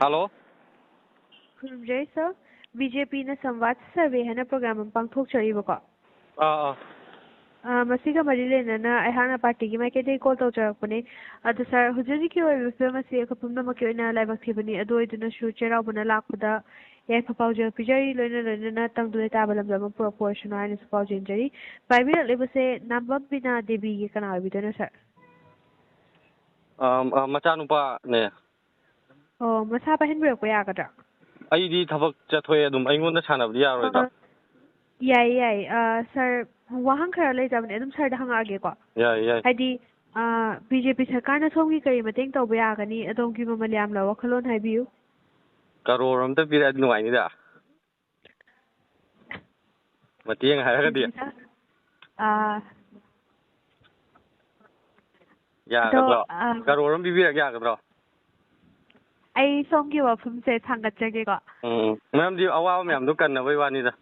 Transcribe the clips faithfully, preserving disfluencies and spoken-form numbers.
Hello. ꯈꯨꯔꯨꯝꯖꯔꯤ sir. B J ꯄꯤꯅ ꯁꯝꯕꯥꯗ ꯁꯔꯚꯦ ꯍꯥꯏꯅ ꯄ꯭ꯔꯣꯒ꯭ꯔꯥꯝ ꯑꯃ ꯄꯥꯡꯊꯣꯛꯆꯔꯤꯕꯀꯣ꯫ ꯑꯥ, ꯑꯥ꯫ ꯑ, ꯃꯁꯤꯒ ꯃꯔꯤ ꯂꯩꯅꯅ ꯑꯩꯍꯥꯛꯅ ꯄꯥꯔꯇꯤꯒꯤ ꯃꯥꯏꯀꯩꯗꯒꯤ ꯀꯣꯜ ꯇꯧꯖꯔꯛꯄꯅꯦ꯫ ꯑꯗꯣ ꯁꯥꯔ, ꯍꯧꯖꯤꯛ ꯍꯧꯖꯤꯛꯀꯤ ꯑꯣꯏꯔꯤꯕ ꯐꯤꯕꯝ ꯑꯁꯤ ꯑꯩꯈꯣꯏ ꯄꯨꯝꯅꯃꯛꯀꯤ ꯑꯣꯏꯅ ꯂꯥꯏꯕꯛ ꯊꯤꯕꯅꯤ꯫ ꯑꯗꯨ ꯑꯣꯏꯗꯨꯅꯁꯨ ꯆꯩꯔꯥꯎꯕꯅ ꯂꯥꯛꯄꯗ ꯌꯥꯏꯐ ꯄꯥꯎꯖꯦꯜ ꯄꯤꯖꯔꯤ, ꯂꯣꯏꯅ ꯂꯣꯏꯅꯅ ꯇꯪꯗꯨ ꯂꯩꯇꯥꯕ ꯂꯝꯗꯝ ꯑꯃ ꯄꯨꯔꯛꯄ ꯑꯣꯏꯔꯁꯅꯨ ꯍꯥꯏꯅꯁꯨ ꯄꯥꯎꯖꯦꯟꯖꯔꯤ꯫ ꯄꯥꯏꯕꯤꯔꯛꯂꯤꯕꯁꯦ ꯅꯥꯝꯕꯝ ꯕꯤꯅꯥ ꯗꯦꯕꯤꯒꯤ ꯀꯅꯥ ꯑꯣꯏꯕꯤꯗꯣꯏꯅꯣ ꯁꯥꯔ? ꯑꯥ, ꯑꯥ, ꯃꯆꯥꯅꯨꯄꯥꯅꯦ꯫ ꯑꯣ, ꯃꯁꯥ ꯄꯥꯏꯍꯟꯕꯤꯔꯛꯄ ꯌꯥꯒꯗ꯭ꯔꯥ? ꯑꯩꯗꯤ ꯊꯕꯛ ꯆꯠꯊꯣꯛꯑꯦ, ꯑꯗꯨꯝ ꯑꯩꯉꯣꯟꯗ ꯁꯥꯟꯅꯕꯗꯤ ꯌꯥꯔꯣꯏꯗ꯭ꯔꯣ? ꯑ, ꯌꯥꯏꯌꯦ, ꯌꯥꯏꯌꯦ꯫ ꯑ, ꯁꯥꯔ, ꯋꯥꯍꯪ ꯈꯔ ꯂꯩꯖꯕꯅꯦ, ꯑꯗꯨꯝ ꯁꯥꯔꯗ ꯍꯪꯉꯛꯑꯒꯦꯀꯣ꯫ ꯌꯥꯏꯌꯦ, ꯌꯥꯏꯌꯦ꯫ ꯍꯥꯏꯗꯤ, ꯑ, ꯕꯤ ꯖꯦ ꯄꯤ ꯁꯔꯀꯥꯔꯅ ꯁꯣꯝꯒꯤ ꯀꯔꯤ ꯃꯇꯦꯡ ꯇꯧꯕ ꯌꯥꯒꯅꯤ? ꯑꯗꯣꯝꯒꯤ ꯃꯃꯜ ꯌꯥꯝꯂꯕ ꯋꯥꯈꯜꯂꯣꯟ ꯍꯥꯏꯕꯤꯌꯨ꯫ ꯀꯔꯣꯔ ꯑꯝꯇ ꯄꯤꯔꯛꯑꯗꯤ ꯅꯨꯡꯉꯥꯏꯅꯤꯗ꯫ ꯃꯇꯦꯡ ꯍꯥꯏꯔꯒꯗꯤ꯫ ꯑꯥ, ꯌꯥꯒꯗ꯭ꯔꯣ? ꯑꯗꯣ, ꯑꯥ, ꯀꯔꯣꯔ ꯑꯃ ꯄꯤꯕꯤꯔꯛ ꯌꯥꯒꯗ꯭ꯔꯣ? ꯑꯩ ꯁꯣꯝꯒꯤ ꯋꯥꯐꯝꯁꯦ ꯊꯥꯡꯒꯠꯆꯒꯦꯀꯣ꯫ ꯎꯝ, ꯎꯝ꯫ ꯃꯔꯝꯗꯤ ꯑꯋꯥꯕ ꯃꯌꯥꯝꯗꯣ ꯀꯟꯅꯕꯩ ꯋꯥꯅꯤꯗ꯫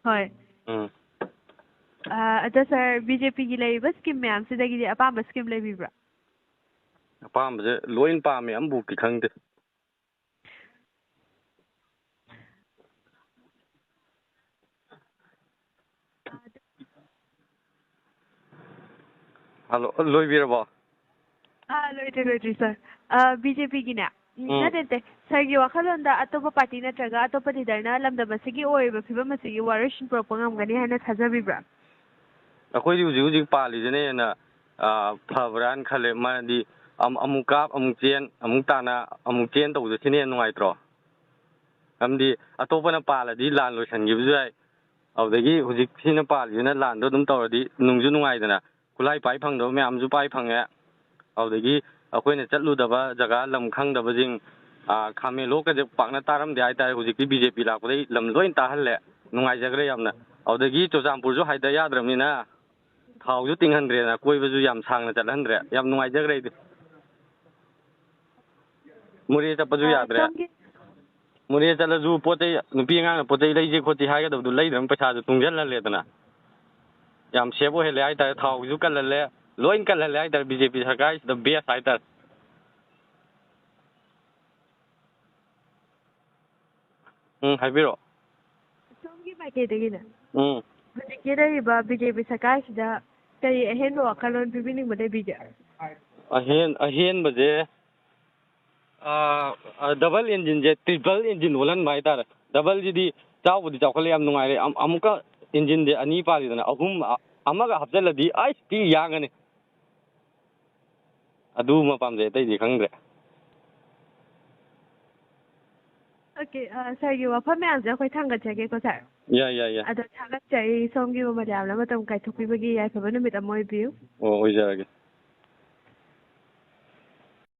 ꯍꯣꯏ꯫ ꯎꯝ꯫ ꯑꯥ, ꯑꯗꯣ ꯁꯥꯔ, ꯕꯤ ꯖꯦ ꯄꯤꯒꯤ ꯂꯩꯔꯤꯕ ꯁ꯭ꯀꯤꯝ ꯃꯌꯥꯝꯁꯤꯗꯒꯤꯗꯤ ꯑꯄꯥꯝꯕ ꯁ꯭ꯀꯤꯝ ꯂꯩꯕꯤꯕ꯭ꯔꯥ? ꯑꯄꯥꯝꯕꯁꯦ ꯂꯣꯏ ꯄꯥꯝꯃꯦ, ꯑꯃꯕꯨꯛꯇꯤ ꯈꯪꯗꯦ꯫ ꯍꯜꯂꯣ, ꯂꯣꯏꯕꯤꯔꯕꯣ? ꯑꯥ, ꯂꯣꯏꯗ꯭ꯔꯤ, ꯂꯣꯏꯗ꯭ꯔꯤ, ꯁꯥꯔ꯫ ꯑꯥ, ꯕꯤ ꯖꯦ ꯄꯤꯒꯤꯅꯦ? ꯎꯝ, ꯎꯝ꯫ ꯅꯠꯇꯦ, ꯅꯠꯇꯦ꯫ ꯁꯥꯔꯒꯤ ꯋꯥꯈꯜꯂꯣꯟꯗ ꯑꯇꯣꯞꯄ ꯄꯥꯔꯇꯤ ꯅꯠꯇ꯭ꯔꯒ ꯑꯇꯣꯞꯄ ꯂꯤꯗꯔꯅ ꯂꯝꯗꯝ ꯑꯁꯤꯒꯤ ꯑꯣꯏꯔꯤꯕ ꯐꯤꯕꯝ ꯑꯁꯤꯒꯤ ꯋꯥꯔꯣꯏꯁꯤꯟ ꯄꯨꯔꯛꯄ ꯉꯝꯒꯅꯤ ꯍꯥꯏꯅ ꯊꯥꯖꯕꯤꯕ꯭ꯔꯥ? ꯑꯩꯈꯣꯏꯗꯤ ꯍꯧꯖꯤꯛ ꯍꯧꯖꯤꯛ ꯄꯥꯜꯂꯤꯁꯤꯅ ꯍꯦꯟꯅ, ꯑꯥ, ꯐꯕ꯭ꯔꯥꯅ ꯈꯜꯂꯦ꯫ ꯃꯔꯝꯗꯤ ꯑꯝ-, ꯑꯃꯨꯛ ꯀꯥꯞ, ꯑꯃꯨꯛ ꯆꯦꯟ, ꯑꯃꯨꯛ ꯇꯥꯅ, ꯑꯃꯨꯛ ꯆꯦꯟ ꯇꯧꯕꯗꯣ ꯁꯤꯅ ꯍꯦꯟꯅ ꯅꯨꯡꯉꯥꯏꯇ꯭ꯔꯣ? ꯃꯔꯝꯗꯤ ꯑꯇꯣꯞꯄꯅ ꯄꯥꯜꯂꯗꯤ ꯂꯥꯟ ꯂꯣꯏꯁꯤꯟꯈꯤꯕꯁꯨ ꯌꯥꯏ꯫ ꯑꯗꯨꯗꯒꯤ ꯍꯧꯖꯤꯛ ꯁꯤꯅ ꯄꯥꯜꯂꯤꯁꯤꯅ ꯂꯥꯟꯗꯣ ꯑꯗꯨꯝ ꯇꯧꯔꯗꯤ ꯅꯨꯡꯁꯨ ꯅꯨꯡꯉꯥꯏꯗꯅ꯫ ꯈꯨꯠꯂꯥꯏ ꯄꯥꯏ ꯐꯪꯗꯕ ꯃꯌꯥꯝꯁꯨ ꯄꯥꯏ ꯐꯪꯉꯦ꯫ ꯑꯗꯨꯗꯒꯤ ꯑꯩꯈꯣꯏꯅ ꯆꯠꯂꯨꯗꯕ ꯖꯒꯥ, ꯂꯝ ꯈꯪꯗꯕꯁꯤꯡ, ꯑꯥ, ꯈꯥꯃꯦꯟꯂꯣꯛꯀꯁꯦ ꯄꯥꯛꯅ ꯇꯥꯔꯝꯗꯦ ꯍꯥꯏꯇꯥꯔꯦ꯫ ꯍꯧꯖꯤꯛꯇꯤ ꯕꯤ ꯖꯦ ꯄꯤ ꯂꯥꯛꯄꯗꯒꯤ ꯂꯝ ꯂꯣꯏ ꯇꯥꯍꯜꯂꯦ꯫ ꯅꯨꯡꯉꯥꯏꯖꯈ꯭ꯔꯦ ꯌꯥꯝꯅ꯫ ꯑꯗꯨꯗꯒꯤ ꯆꯨꯔꯆꯥꯟꯄꯨꯔꯁꯨ ꯍꯥꯏꯗ ꯌꯥꯗ꯭ꯔꯕꯅꯤꯅ ꯊꯥꯎꯁꯨ ꯇꯤꯡꯍꯟꯗ꯭ꯔꯦꯅ, ꯀꯣꯏꯕꯁꯨ ꯌꯥꯝ ꯁꯥꯡꯅ ꯆꯠꯍꯟꯗ꯭ꯔꯦ꯫ ꯌꯥꯝ ꯅꯨꯡꯉꯥꯏꯖꯈ꯭ꯔꯦ ꯑꯩꯗꯤ꯫ ꯃꯣꯔꯦ ꯆꯠꯄꯁꯨ ꯑꯥ, ꯌꯥꯗ꯭ꯔꯦ꯫ ꯁꯣꯝꯒꯤ ꯃꯣꯔꯦ ꯆꯠꯂꯁꯨ ꯄꯣꯠ ꯆꯩ, ꯅꯨꯄꯤ ꯑꯉꯥꯡꯅ ꯄꯣꯠ ꯆꯩ ꯂꯩꯁꯦ ꯈꯣꯠꯁꯦ ꯍꯥꯏꯒꯗꯕꯗꯨ ꯂꯩꯗ꯭ꯔꯕꯅꯤꯅ ꯄꯩꯁꯥꯁꯨ ꯇꯨꯡꯁꯤꯜꯍꯜꯂꯦꯗꯅ꯫ ꯌꯥꯝ ꯁꯦꯐ ꯑꯣꯏꯍꯜꯂꯦ ꯍꯥꯏꯇꯥꯔꯦ꯫ ꯊꯥꯎꯒꯤꯁꯨ ꯀꯜꯍꯜꯂꯦ, ꯂꯣꯏ ꯀꯜꯍꯜꯂꯦ ꯍꯥꯏꯇꯥꯔꯦ꯫ ꯕꯤ ꯖꯦ ꯄꯤ ꯁꯔꯀꯥꯔꯁꯤꯗ ꯕꯦꯁ ꯍꯥꯏꯇꯥꯔꯦ꯫ ꯎꯝ, ꯍꯥꯏꯕꯤꯔꯛꯑꯣ꯫ ꯁꯣꯝꯒꯤ ꯃꯥꯏꯀꯩꯗꯒꯤꯅꯦ ꯎꯝ꯫ ꯍꯧꯖꯤꯛꯀꯤ ꯂꯩꯔꯤꯕ ꯕꯤ ꯖꯦ ꯄꯤ ꯁꯔꯀꯥꯔꯁꯤꯗ ꯀꯔꯤ ꯑꯍꯦꯟꯕ ꯋꯥꯈꯜꯂꯣꯟ ꯄꯤꯕꯤꯅꯤꯡꯕ ꯂꯩꯕꯤꯒꯦ? ꯑꯍꯦꯟ ꯑꯍꯦꯟꯕꯁꯦ, ꯑꯥ, ꯑꯥ, ꯗꯕꯜ ꯏꯟꯖꯤꯟꯁꯦ ꯇ꯭ꯔꯤꯄꯜ ꯏꯟꯖꯤꯟ ꯑꯣꯜꯍꯟꯕ ꯍꯥꯏꯇꯥꯔꯦ꯫ ꯗꯕꯜꯁꯤꯗꯤ ꯆꯥꯎꯕꯨꯗꯤ ꯆꯥꯎꯈꯠꯂꯦ, ꯌꯥꯝ ꯅꯨꯡꯉꯥꯏꯔꯦ꯫ ꯑꯝ-, ꯑꯃꯨꯛꯀ ꯏꯟꯖꯤꯟꯁꯦ ꯑꯅꯤ ꯄꯥꯜꯂꯤꯗꯅ, ꯑꯍꯨꯝ, ꯑ-, ꯑꯃꯒ ꯍꯥꯞꯆꯤꯜꯂꯗꯤ ꯑꯩꯁ ꯊꯤ ꯌꯥꯡꯉꯅꯤ꯫ ꯑꯗꯨꯃ ꯄꯥꯝꯖꯩ, ꯑꯇꯩꯗꯤ ꯈꯪꯗ꯭ꯔꯦ꯫ ꯑꯣꯀꯦ, ꯑ, ꯁꯥꯔꯒꯤ ꯋꯥꯐꯝ ꯃꯌꯥꯝꯁꯦ ꯑꯩꯈꯣꯏ ꯊꯥꯡꯒꯠꯆꯒꯦꯀꯣ, ꯁꯥꯔ꯫ ꯌꯥꯏ, ꯌꯥꯏ, ꯌꯥꯏ꯫ ꯑꯗꯣ ꯊꯥꯒꯠꯆꯔꯤ, ꯁꯣꯝꯒꯤ ꯃꯇꯝ ꯌꯥꯝꯅ ꯃꯇꯝ ꯀꯥꯏꯊꯣꯛꯄꯤꯕꯒꯤ꯫ ꯌꯥꯏꯐꯕ ꯅꯨꯃꯤꯠ ꯑꯃ ꯑꯣꯏꯕꯤꯌꯨ꯫ ꯑꯣ, ꯑꯣꯏꯖꯔꯒꯦ꯫